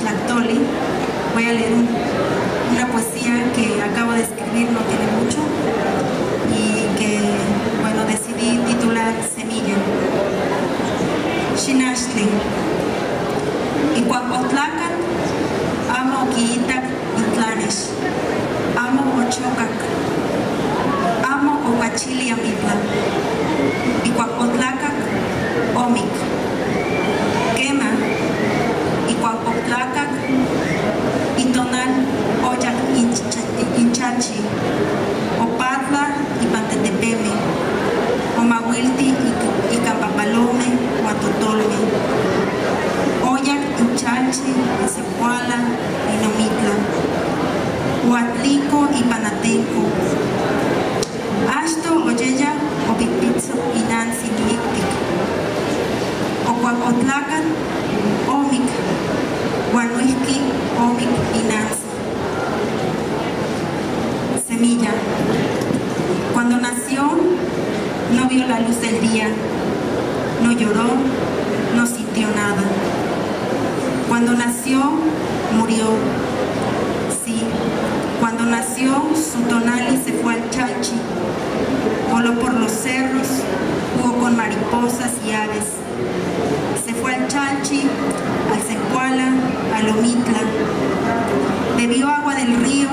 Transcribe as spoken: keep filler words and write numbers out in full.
Tlactoli. Voy a leer un- una poesía que acabo de escribir no tiene mucho y que, bueno, decidí titular Semilla. Xinashtli. Ikuak otlakat, amo okiitak intlanes. Amo ochokak. Amo okachili amitlal. Ikuak otlakak, omik. Kema, ikuak otlakak, itonal oyak inchalchi, opatlak ipan tetepeme, omawilti ika papalome huan totolme. Oyak inchalchi, insepuala, inomitla. Uatliko ipan atenko. Asto oyeyak opitpitso inansi niiktik. Okuak otlakat, omik, huan noijki omik inansi. Semilla. Cuando nació, no vio la luz del día, no lloró, no sintió nada. Cuando nació, murió. Sí, cuando nació, su tonali se fue al chalchi, voló por los cerros, jugó con mariposas y aves. Se fue al chalchi, al sempuala, al omitla. Bebió agua del río,